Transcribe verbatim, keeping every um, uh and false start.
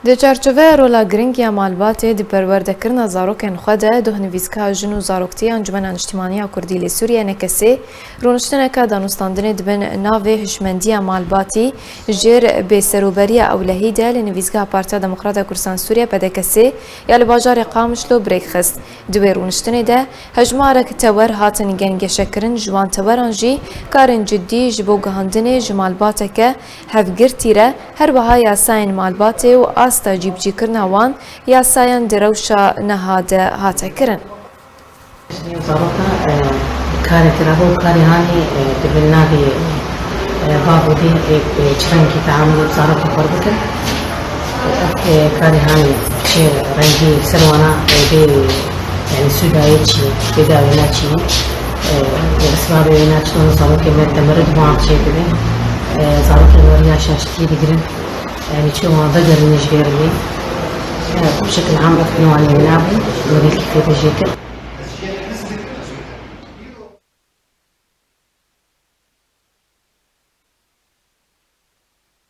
Di çarçoveya rola giring ya malbatê di perwerdekirina zarokên xwe de, doh nivîska Jin û Zaroktî ya Encûmena Niştimanî ya Kurdî li Sûriye, N K S, rûniştineke danûstandinê di bin navê Hişmendiya Malbatî jêr bêserûberiya Ewlehî de li nivîzgeha Partiya Demokrata Kurdistan Sûriye, P D K S, ya li bajarê Qamişlo bi rêk xist. Di wê rûniştinê de hejmarek tewer hatin gengeşekirin, ji wan teweran jî karên cidî ji bo gihandinê ji malbateke hevgirtî re, her wiha yasayên malbatê û asta cîbicîkirina wan yasayan di rewşa niha de hate kirin. Zaroka, e, karê kirabo û karê hanî, e, di bin navê, e, bav û dê, e, e, çi rengî teamulê bi zarokê xwe bikin. E, ev, e, karê hanî çi rengî ser wana, e, bê, yani sûdayê çi, bê dawêna çi, e, û esbabê wêna çi, zarokê me demirî di wan çê dibin. E, zarokê me riya şaştî digirin. Yani çi wan vegerin ji gêrê. E, bi şekil am ev wan wêna bû, wêrî kîfê de jê kir.